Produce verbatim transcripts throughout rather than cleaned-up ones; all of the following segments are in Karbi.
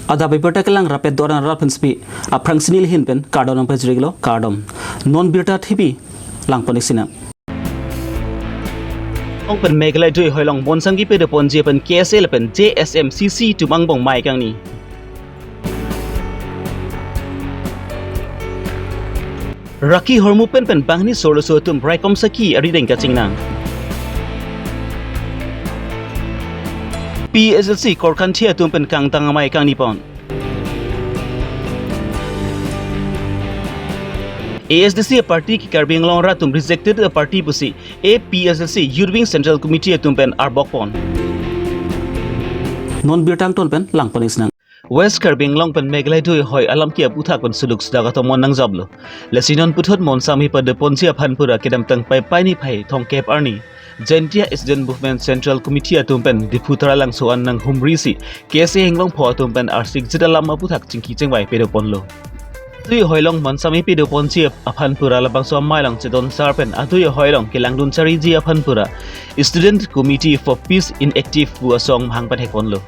Adap abirta kelang rapet doran rat pensi aphrangsi neli ahin pen kardom nangpajirlo, kardom. Non birta thepi langpon-ik sinang. Ong pen Meghalaya adui ahoi along bonsam kepadoponji aphan K S A lapen J S M C C atum angbong mei kangni. Rakhi hormu pen pen banghini sorloso atum raikom saki arideng kachingnang. P S L C korkanthi atum pen kangtang amei kangnipon. A S D C party ke Karbi Anglong arat atum rejected party pusi A P S L C Youth Wing Central Committee atum pen arbokpon. Non birta angton pen langpon-ik sinang. West Karbi Anglong pen Meghalaya adui ahoi alam ke aputhak pen suluk sudak atomon nangjaplo. Lasi non puthot bonsam kepadoponji aphan pura kedamtang Paipai niphai thomkep arni Jaintia Student Movement Central Committee atum pen Diphu Taralangso an nanghumrisi K S A henglong pho atum pen arsik jit alam aputhak chingki chingvai padoponlo. Adui ahoi along bonsam kepadoponji aphan pura labangso amei along chedon sar pen adui ahoi along kelangdun chariji aphan pura Student Committee for Peace Initiative pu asong mahang pathekponlo.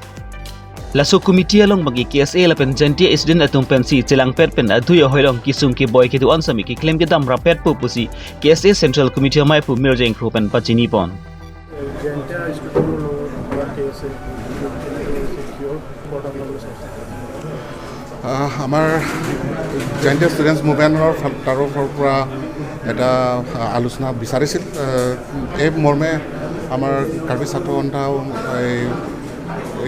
Laso committee along bangke K S A lapen Jaintia student atum pensi chelangpet pen adui ahoi along kesung keboi kedo-an sami keklem kedam rapetpo pusi K S A Central Committee amei pu Mirjeng Kro pen pachinipon. Jaintia student along K S A কি হ'ল? আহ, আমাৰ জাইণ্ট ষ্টুডেণ্টছ মুভমেণ্টৰ ফাল-, তৰফৰ পৰা এটা, আহ, আলোচনা বিচাৰিছিল। আহ, এই মৰ্মে আমাৰ কাৰ্বি ছাত্ৰ সন্থাও এই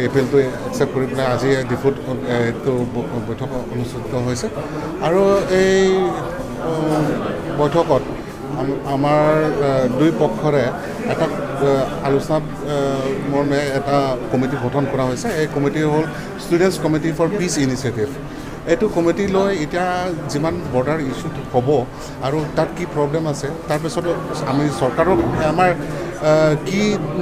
এপিলটো একচেপ্ট কৰি পেলাই আজি ডিফুত, আহ, এইটো ব-, বৈঠক অনুষ্ঠিত হৈছে। আৰু এই, উম, বৈঠকত আম-, আমাৰ, আহ, দুই পক্ষৰে এটা, আহ, আলোচনা, আহ, মৰ্মে এটা কমিটি গঠন কৰা হৈছে। এই কমিটি হ'ল students committee for peace initiative. এইটো কমিটি লৈ এতিয়া যিমান বৰ্ডাৰ ইছ্যু হ'ব আৰু তাত কি প্ৰব্লেম আছে, তাৰপিছত আমি চৰকাৰক আমাৰ, আহ, কি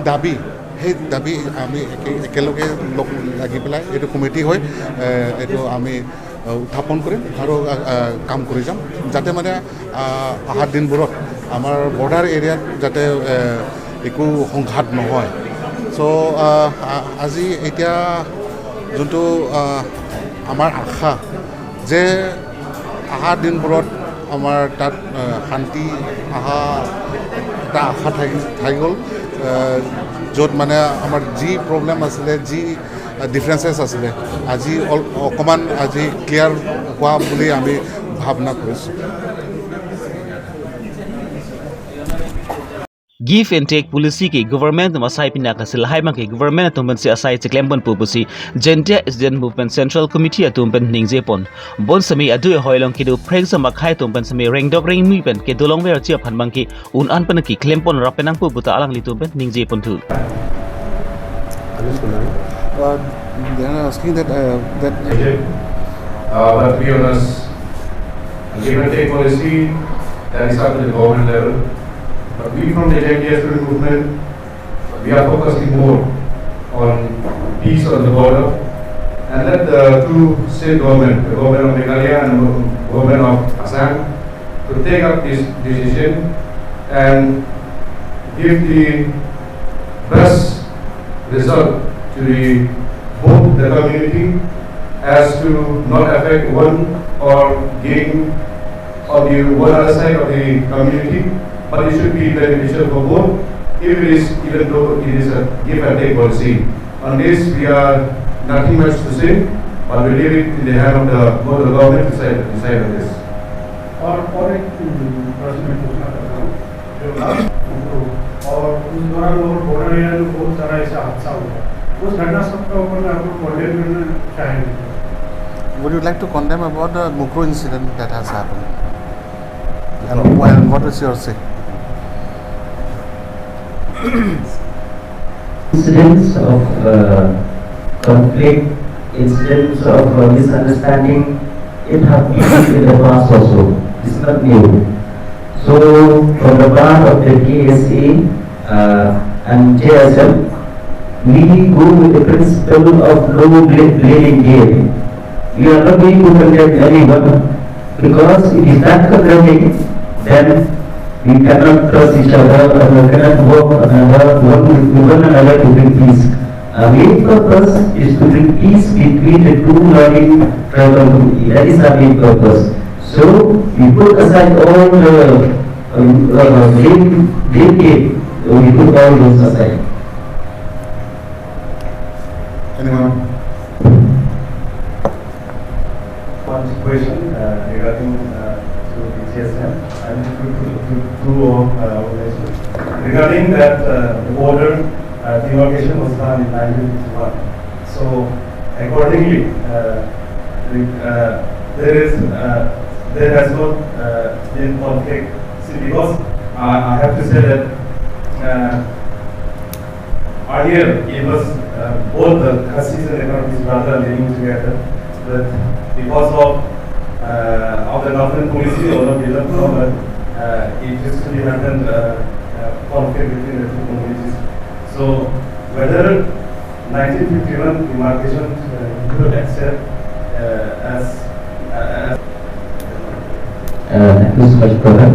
দাবী, সেই দাবী আমি একে-, একেলগে লগ লাগি পেলাই এইটো কমিটি হৈ, আহ, এইটো আমি, আহ, উত্থাপন কৰিম আৰু, আহ, আহ, কাম কৰি যাম, যাতে মানে, আহ, অহা দিনবোৰত আমাৰ বৰ্ডাৰ এৰিয়াত যাতে, আহ, একো সংঘাত নহয়। চ', আহ, আ-, আজি এতিয়া যোনটো, আহ, আমাৰ আশা যে অহা দিনবোৰত আমাৰ তাত, আহ, শান্তি অহা এটা আশা থাকি, থাকি গ'ল, আহ, য'ত মানে আমাৰ যি প্ৰব্লেম আছিলে, যি, আহ, ডিফাৰেঞ্চেছ আছিলে, আজি অল-, অকণমান আজি ক্লিয়াৰ হোৱা বুলি আমি ভাৱনা কৰিছোঁ। Give and take policy ke government atum asai pinak asi lahai abangke government atum pensi asai chiklemponpo pusi Jaintia Student Movement Central Committee atum pen ningjepon. Bonsami adui ahoi along kedo phreng samakhai atum pen sami rengdok rengmi pen kedolongverji aphan abangke un-an pen keklempon rap nangpo puta alanglitum pen ningjeponthu. Uh, they are asking that, uh, that Uh, but to be honest, give and take policy, that is up to the government level. But we from the Jaintia Student Movement, we are focusing more on peace on the border, and let the two state government, the government of Meghalaya and the government of Assam, to take up this decision and give the best result to the both the community as to not affect one or gain on the one other side of the community, but it should be beneficial for both, if it is, even though it is a give and take policy. On this, we are nothing much to say, but we leave it in the hand of the both the government to decide, decide on this. और, और एक, हम्म, प्रश्न मैं पूछना चाहता हूँ, जो लास्ट और उस दौरान वो बॉर्डर एरिया में बहुत सारा ऐसा हादसा हुआ, उस घटना सब के ऊपर में आप लोग कंडेम करना चाहेंगे? Would you like to condemn about the Mukroh incident that has happened? And why, what is your say? Incidents of, uh, conflict, incidents of, uh, misunderstanding, it happened in the past also. It's not new. So, from the part of the K S A, uh, and J S M, we go with the principle of no bla-, blaming game. We are not going to condemn anyone, because if we start condemning, then we cannot trust each other and we cannot work another, one with one another to bring peace. Our main purpose is to bring peace between the two warring tribal community. That is our main purpose. So we put aside all the uh, uh, blame, blame game. We put all those aside. Anyone? One question uh, regarding uh, to B G S M. I mean, to, to, to, to uh, organization. Regarding that uh, the border uh, demarcation was done in nineteen fifty-one. So accordingly, uh, the, uh, there is uh, there has not uh, been conflict. See, because uh, I have to say that uh, earlier it was uh, both the Khasis and the Karbi's brother living together, but because of uh, of the government policy or the development, uh, it used to be happened uh, uh, conflict between the two communities. So whether nineteen fifty-one demarcation uh, you would accept uh, as uh, as Uh, thank you so much, brother.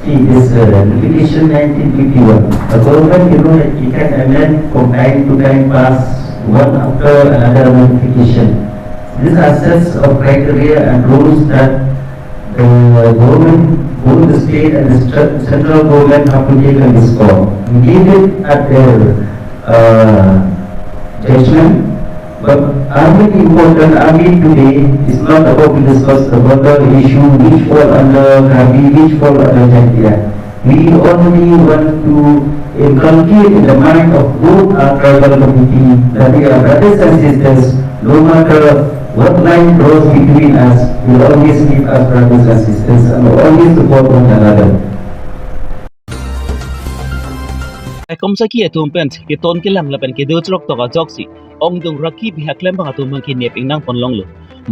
See, this uh, notification nineteen fifty-one, the government, you know, it can amend from time to time, pass one after another notification. These are sets of criteria and rules that the government, both the state and the st- central government, have to take on this call. We leave it at their uh, judgment. But our main important, our main today is not about to discuss the border issue which fall under Karbi, which fall under Jaintia. We only want to inculcate in the mind of both our tribal community that we are brothers and sisters, no matter what line draws between us, we always live as brothers and sisters and always support one another. Raikom Sakhi atum pen keton kelang lapen kedo chirok tok ajoksi ongdung rakhi bihak klembang atum abangke nep ingnang pon longlo.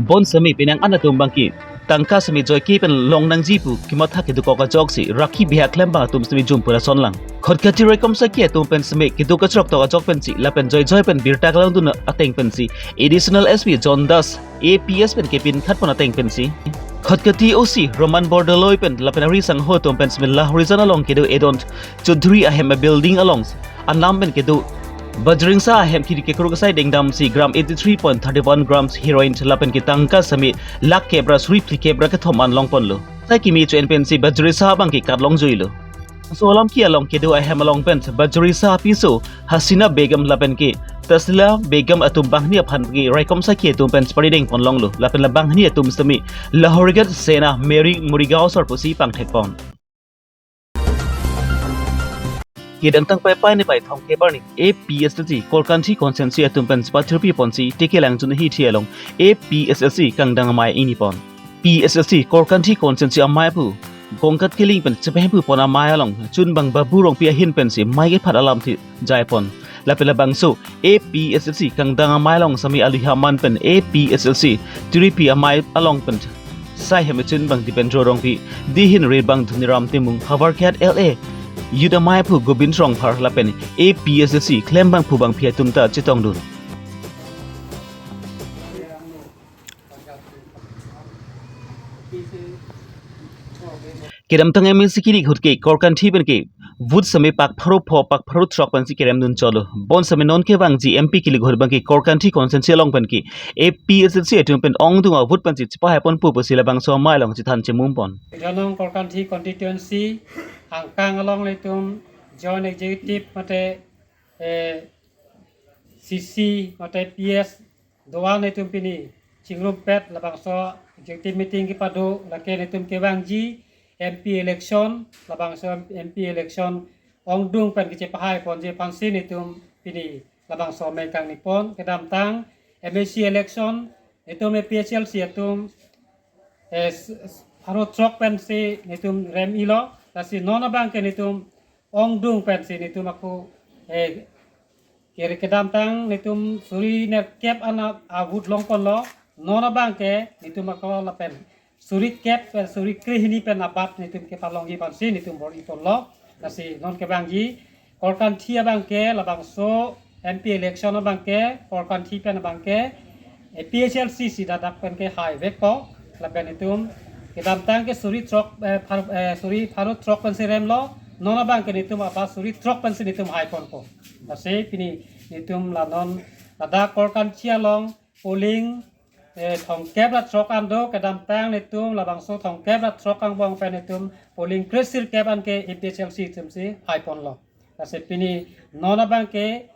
Bonseme penang an atum abangke tangka seme joike pen long nangji pu kematha kedokok ajoksi rakhi bihak klembang atum seme jum pura son lang. Khatkhati Raikom Sakhi atum pen seme kedo kachirok tok ajok pensi lapen joijoi pen birta kelangdun ateng pensi Additional S P John Das A P S pen kepin khat pon ateng pensi Khatkhati O C Roman Bordoloi pen lapen ari sangho atum pen seme Lahorijan along kedo Edon Chaudhary ahem a building along anam pen kedo Bajrengsa ahem kiri kekruk asai dengdamsi gram eighty three point thirty one grams heroin lapen ketangka seme lakh kep ra suri phlikep ra kethom an long ponlo. Sai kimi chu en pensi Bajrengsa abangke kat long juilo. So alam ki along kedo ahem along pen Bajrengsa apiso Hasina Begum lapen ke Tasila Begum atum banghini aphan ke Raikom Sakhi atum pen sipari deng pon longlo lapen la banghini atum seme Lahorigat Sena Mary Murigaon sor pusi pangthek pon. Kedamtang Paipai niphai thomkep arni A P S L C Korkanthi constituency atum pen sipathirpi ponsi tikelang jun hi thi along A P S L C kangdang amei ingni pon. P S L C Korkanthi constituency amei pu Gongkat Killing pen chepahempu pon amei along chunbang Babu Rongpi ahin pensi mei kephat alam thi jai pon. Lapen labangso A P S L C kangdang amei along seme Aluha Man pen A P S L C tiripi amei along pen sai hem chunbang Dipendro Rongpi, dihin rebang Dhoniram Timung, Howraghat L A youth amei pu Gobind Rongphar lapen A P S L C klembang pu bangphi atum ta chetongdun. Kedamtang M A C kilik ahut ke Korkanthi pen ke vote seme pak pharo pho pak pharo throk pensi kerem dun cholo. Bonseme non kevangji M P kilik ahut abangke Korkanthi constituency along pen ke A P S L C atum pen ongdung a vote pensi chepahai ponpo pusi labangso amei along chethan chemum pon. Jonong Korkanthi constituency angkang along ilitum joint executive mate eh, C C mate P S do-an ilitum pini chingrumpet labangso executive meeting kepado, lake ilitum kevangji M P election, labangso M P election ongdung pen kachepahai ponji aphansi ilitum pini labangso amei kangni pon. Kedamtang M A C election ilitum A P H L C atum eh, s- s- pharo throk pensi ilitum rem-ilo, lasi non abangke ilitum ongdung pensi ilitum ako eh, kiri kedamtang ilitum suri nerkep an a vote long ponlo, non abangke ilitum ako lapen suri kep pen suri krehini pen abat ilitum kepalongji aphansi ilitum bor-i ponlo. Lasi non kevangji Korkanthi abangke labangso M P election abangke Korkanthi pen abangke A P H L C si dadak pen kehai vekpo, lapen ilitum kedamtang ke suri throk eh, phar, eh, suri pharo throk pensi remlo, non abangke ilitum abat suri throk pensi ilitum hai ponpo. Lasi pini Netum la non ladak Korkanthi along polling, eh, thomkep ra throk an do, kedamtang netum labangso thomkep ra throk angbong pen netum polling kresirkep an ke A P H L C atum si haiponlo. Lasi pini non abang ke,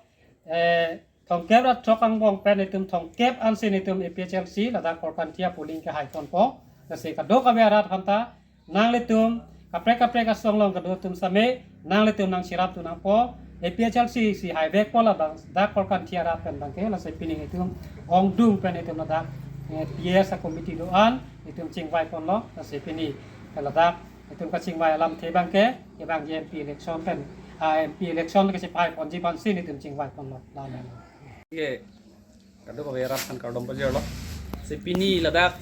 eh, thomkep ra throk angbong pen netum thomkep ansi netum A P H L C ladak Korkanthi polling ke haiponpo. Lasi kadokave arat aphanta nanglitum kaprek kaprek asong along kedo atum sitame nanglitum nangcherapdun nangpo. A P H L C si haivekpo, ladak Korkanthi arat pen abang ke. Lasi pini netum ongdung pen netum ladak, eh, P S a committee do-an netum chingvaiponlo. Lasi pini ladak netum kachingvai alamthe abang ke kevangji M P election pen, ah, M P election kachepaiponji aphansi netum chingvaiponlo. Lalo. Ye, kadokave arat aphan kardom pajirlo. Lasi pini ladak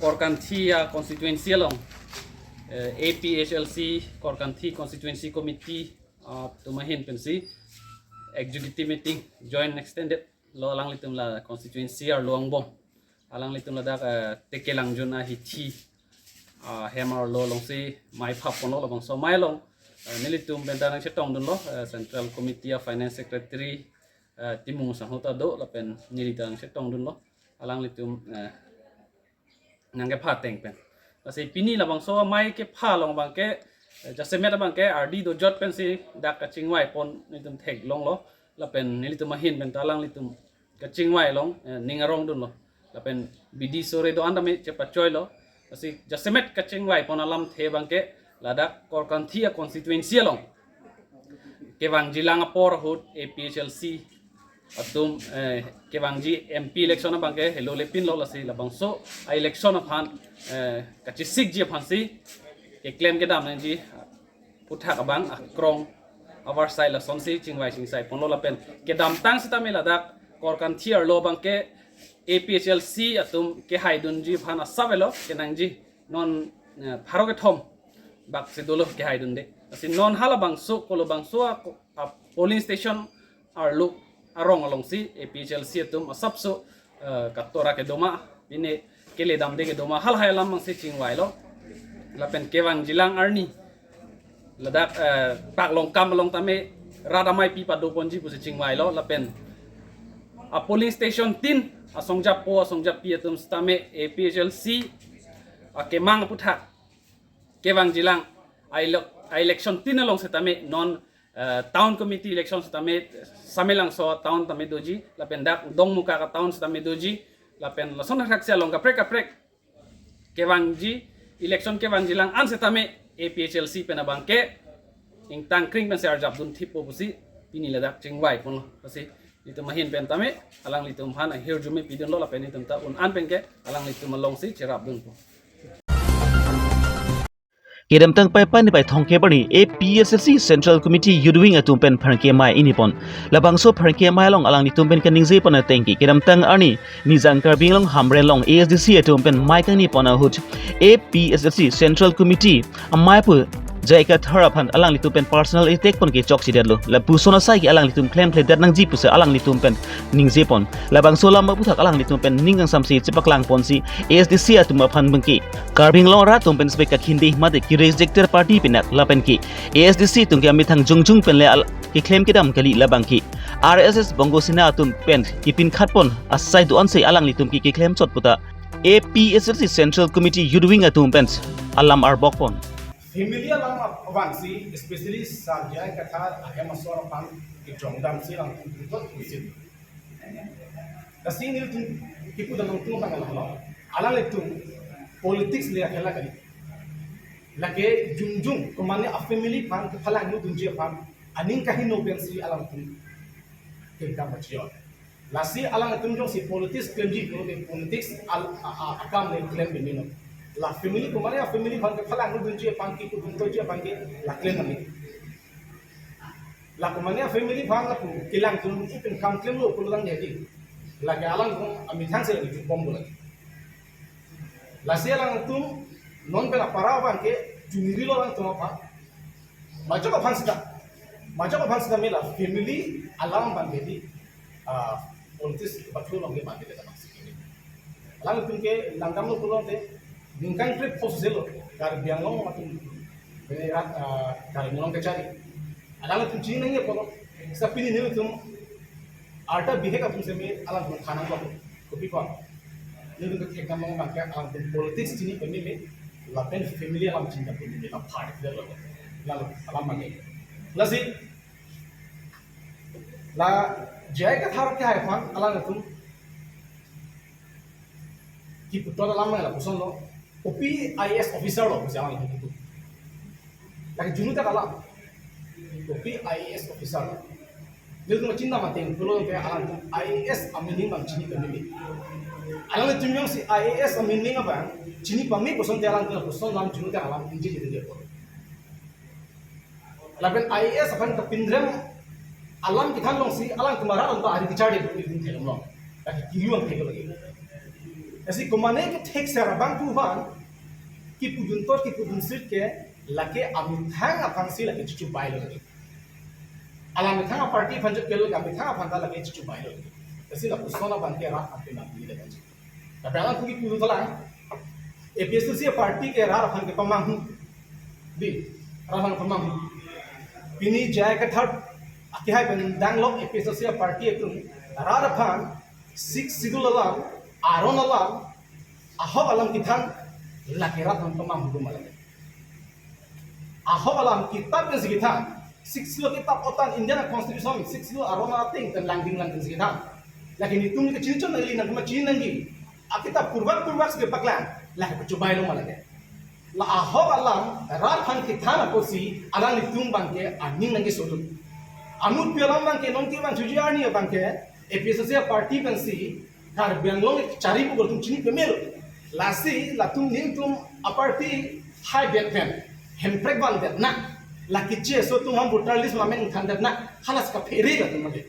Korkanthi a constituency along, eh, A P H L C Korkanthi Constituency Committee, ah, atum ahin pensi executive meeting joint extended lo alanglitum la constituency arlo angbong. Alanglitum ladak, eh, Tekelangjun ahithi, ah, hem arlo alongsi mei phapponlo. Labangso mei along, eh, nelitum penta nangchetongdunlo, eh, Central Committee a Finance Secretary, eh, Timung sangho ta do, lapen neli ta nangchetongdunlo. Alanglitum, eh, nangkepha ateng pen. Lasi pini labangso mei kepha along abang ke, eh, jasemet abang ke ardi dojot pensi dak kachingvaipon netum theklonglo. Lapen nelitum ahin penta alanglitum kachingvai along, eh, ning arongdunlo. Lapen bidi sore do-an tame chepachoilo. Lasi jasemet kachingvaipon alamthe abang ke ladak Korkanthi a constituency along kevangjilang apor ahut A P H L C atum, eh, kevangji M P election abang ke helo lepinlo. Lasi labangso a election aphan, eh, kachesikji aphansi keklem kedam nangji aputhak abang akrong avarsai lasonsi chingvai chingsaiponlo. Lapen kedamtang sitame ladak Korkanthi arlo abang ke A P H L C atum kehaidunji aphan asap avelo kenangji. Non, eh, pharo kethom bak si dolo kehaidunde. Lasi non halabangso, kolobangso a, a polling station arlo arong alongsi A P H L C atum asapso, eh, katora kedoma, pine keledamde kedoma, halahai alam abangsi chingvailo. Lapen kevangjilang arni ladak, eh, Taklongkam along tame rat amei pi padoponji pusi chingvailo. Lapen a polling station tin asongjapo asongjapi atum sitame A P H L C akemang aputhak kevangjilang a ele-, a election tin along sitame non, eh, town committee election sitame Samelangso town tame doji, lapen dak Dongmukak a town sitame doji, lapen lason thakthak si along kaprek kaprek kevangji, election kevangjilang an sitame A P H L C pen abang ke ingtangkring pensi arjapdun thippo pusi pini ladak chingvaiponlo. Lasi netum ahin pen tame alanglitum aphan ahirjume pidunlo, lapen netum ta un-an pen ke alanglitum alongsi cherapdunpo. Kedamtang Paipai niphai thomkep arni A P H L C Central Committee Youth Wing atum pen pherangke amei inipon. Labangso pherangke amei along alanglitum pen kaningjepon ateng ke kedamtang arni Nijang Karbi Anglong Hamren along A S D C atum pen mei kangnipon ahut A P H L C Central Committee amei pu J I Kathar aphan alanglitum pen personal attack pon kechokchedetlo. Lapuson asai ke alanglitum klemkledet nangji pusi alanglitum pen ningjepon. Labangso alam aputhak alanglitum pen ning kangsamsi chepaklangponsi A S D C atum aphan abang ke Karbi Anglong arat atum pen sibek kakhinde mate kerejekter party pinak lapen ke A S D C atum ke amethang jongjung pen le al keklem kedam kali, labang ke R S S Bongo Sena atum pen kepinkhatpon asai do-ansi alanglitum ke keklem chot puta A P H L C Central Committee Youth Wing atum pen alam arbokpon. Family alam abangsi, especially Sir J I Kathar ahem asor aphan kejongdamsi alanglitum puthot pusit. Lasi nelitum kipu damnangtung abang along, alanglitum politics le akhela kali. Lake jongjung, komane a family aphan kephalangno dunji aphan aning kahingno pensi alanglitum kengkam pachiyot. Lasi alanglitum jongsi politics klemji pulote politics al-, a, a, akam le klem bimino. La family, komane a family aphan kephalangno dunji aphan, kipu dun toji aphan ke la klem nangji. La komane a family aphan lapu kelang jun ipin kam klemlo pulo lang jadi. Lake alanglitum amethang si lake jupom bola. Lasi alanglitum non pen apara abang ke junirilo alanglitum aphan. Majok aphan sita. Majok aphan sita mela family alam abang ke di, ah, politics bathlo along ke abang ke di abang si. Alanglitum ke langdamlo pulote ningkan trip post zelo Karbi Anglong atum bene rat, ah, Karbi Anglong kachari. Alanglitum chini nangji apot, sa pini nelitum Arta bihek atum seme alam pun khanang ko. Kopi ko. Nelitum ke thekdam long abang ke alam pun politics chini pememe. Lapen family alam chini pememe la party lo. La alam mane. Lasi la J I Kathar ke hai aphan alanglitum kiputon alam mane lapuson lo. Kopi I A S officer lo pusi alanglitum kipu. Lake junu ta alam. Kopi I A S officer lo. Nelitum chinta mate pulo ke alanglitum I A S a-meaning abang chini pameme. Alanglitum jongsi I A S a-meaning abang chini pame puson te alanglitum lapuson alam junu ta alam inji jadi dia ko. Lapen I A S aphan kepindrem alam kethan longsi alangtum arat anta ari kecharli pun nelitum theklong. Lake kiliwang thek lagi. Lasi komane kethek ser abang pu aphan kipudun tor kipudun sir ke lake amethang aphansi lake chuchu bai lo lake. Alamethang a-party aphan chot kelo, amethang aphan ta lake chuchu bai lo lake. Lasi lapuson abang ke rat aphan penang di lake. Tapi alangtum kipu thalang, A P H L C a-party ke rat aphan kepamanghu. Di, rat aphan kepamanghu. Pini J I Kathar akehai pen dang lok A P H L C a-party atum rat aphan Sixth Schedule alam, aron alam, ahok alam kethan, lake rat aphan pamanghu do ma lake. Ahok alam kitab pensi kethan, Sixth Schedule kitab otan Indian Constitution, Sixth Schedule aron ateng pen langding lang pensi kethan. Lake nelitum ke chini chon nangli nangma chini nangji. Akitap purvak purvak si kepaklang, lake pachubai lo ma lake. La ahok alam rat aphan kethan apotsi alanglitum abang ke aning nangkesolut. Anutpi alam abang ke nonke abang chuji arni abang ke A P H L C a-party pensi Karbi Anglong chari pu atum chini pamelo. Lasi latum nelitum a-party hai bet pen Hemprek vandet na. Lake keche aso atum ham voter list ma amen thandet na. Halas kaphere latum mage.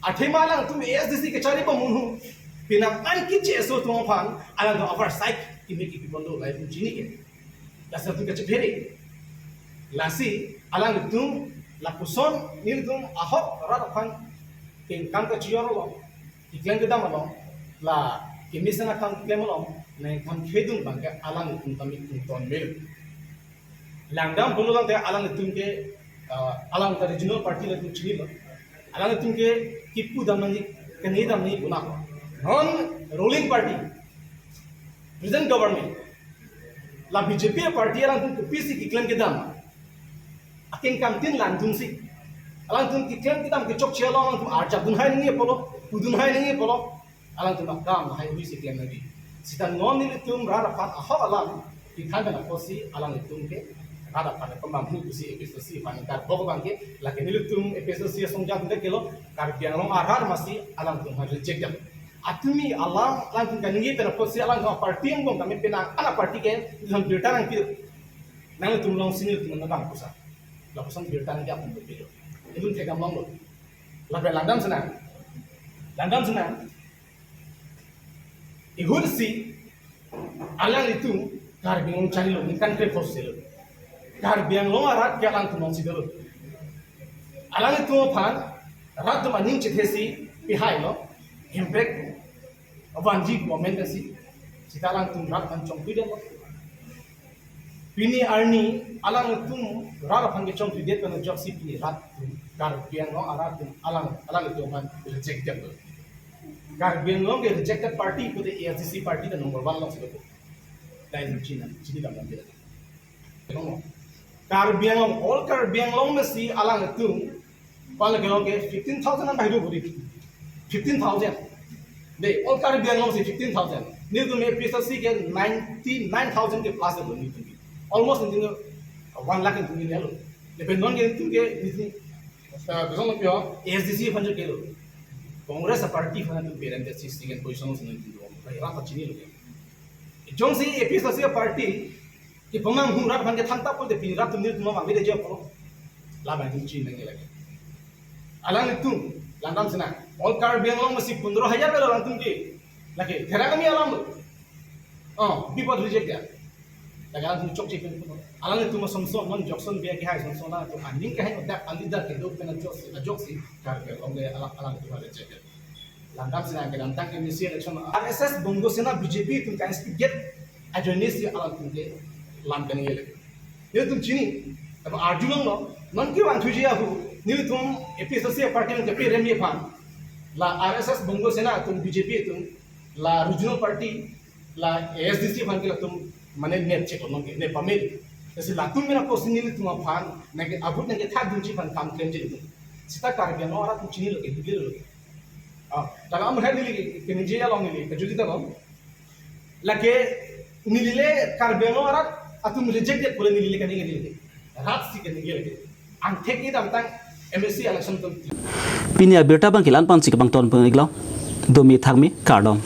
Athema alangtum A S D C kechari pamunhu. Penang an keche aso atum aphan alangtum oversight kimi kimi pon do lahai atum chini ke. Lasi atum kachephere. Lasi alanglitum lapuson nelitum ahok rat aphan kengkam kachijor lo. Keklem kedam along, la kemesen akam keklem along, nangkam khedun abang ke alanglitum tame kungton mel. Langdam pulo tangte alanglitum ke, ah, alang ta regional party latum chinilo. Alanglitum ke kipu dam nangji, kene dam nangji puna. Non ruling party, present government, la B J P party alangtum kopisi keklem kedam. Akengkam tin langdunsi. Alangtum keklem kedam kechokche along alangtum arjap dun hai nangji apotlo, pudun hai nangji apotlo. Alangtum akam hai hui si klem nangji. Sita non nelitum rat aphan ahok alam kethan pen apotsi alanglitum ke rat aphan pamanghu pusi A P H L C aphan karbok abang ke, lake nelitum A P H L C asong jat nde kelo, Karbi Anglong arat masi alangtum aphan reject dam. Atumi alam alangtum kaningje pen apotsi alangtum party angbong kami penang an a-party ke nelitum birta nangpi. Nangtum longsi nelitum nangdam pusa. Lapuson birta nangpi apun berpilo. Nelitum thekdam longlo. Lapen langdam senang. Langdam senang. Ihut si alanglitum Karbi Anglong charilo, ningkan krepho selo. Karbi Anglong arat ke alangtum longsi dolo. Alanglitum aphan rat atum aning chethesi pihailo, Hemprek vanji pu amen pensi, sita alangtum rat aphan chongpidetlo. Pini arni alangtum rat aphan kechongpidet pen ajoksi pini rat atum, Karbi Anglong arat atum alang, alanglitum aphan reject detlo. Karbi Anglong ke rejected party pute A S D C party ta number one longsi do. Dai chini, chini dam dam bilang. Karbi Anglong, all Karbi Anglong masi alanglitum, pala ke fifteen thousand an bahidu budi. Fifteen thousand. De, all Karbi Anglong si fifteen thousand. Nelitum A P H L C ke ninety-nine thousand ke plus de nelitum. Almost nelitum one lakh nelitum lo. Lapen non ke nelitum ke nelitum, ah, kosonlo pio, A S D C aphan chot kelo. Congress a-party aphan nelitum parent si second position si nelitum. Rat ta chinilo. Jongsi A P H L C a-party kepamanghu rat aphan kethan tap pulote pini rat atum nelitum mama beda jawab ko. Labang nelitum chinine lagi. Alanglitum langdam senang. All Karbi Anglong masi pondro hajar bela alangtum ke. Lake, thera kami alam lo. Oh, bipot reject ya. Lake alangtum chokche pen. Alanglitum asonson, non jokson biya ke hai asonson alangtum aning ke hai dak a-leader kedo pen ajoksi, ajoksi Karbi Anglong ke alang, alangtum reject ya. Langdam senang kedamtang M A C election R S S Bongo Sena B J P atum ka-instigate ajoine si alangtum ke lam kaningje lagi. Nelitum chini, tapi arjulonglo, non kevangthuji ahu, nelitum A P H L C a-party nang kepi remi aphan. La R S S Bongo Sena atum, B J P atum, la regional party, la A S D C aphan ke latum mane nep chek lo nonke, nep pame. Lasi latum mena kosi nelitum aphan nangke abut nangkethak dunji aphan kam klem chek atum. Seta Karbi Anglong arat atum chinilo ke, hidilo ke. Ah, dalam melihat neli ke ningje along neli kejut ta long. Lake neli le Karbi Anglong arat atum rejected pule neli le kaningje neli. Rat si kaningje lake. Angthek ni damtang M A C election atum. Pini abirta abang ke la-an pensi kepangton pon-iklo. Domi thakmi, kardom.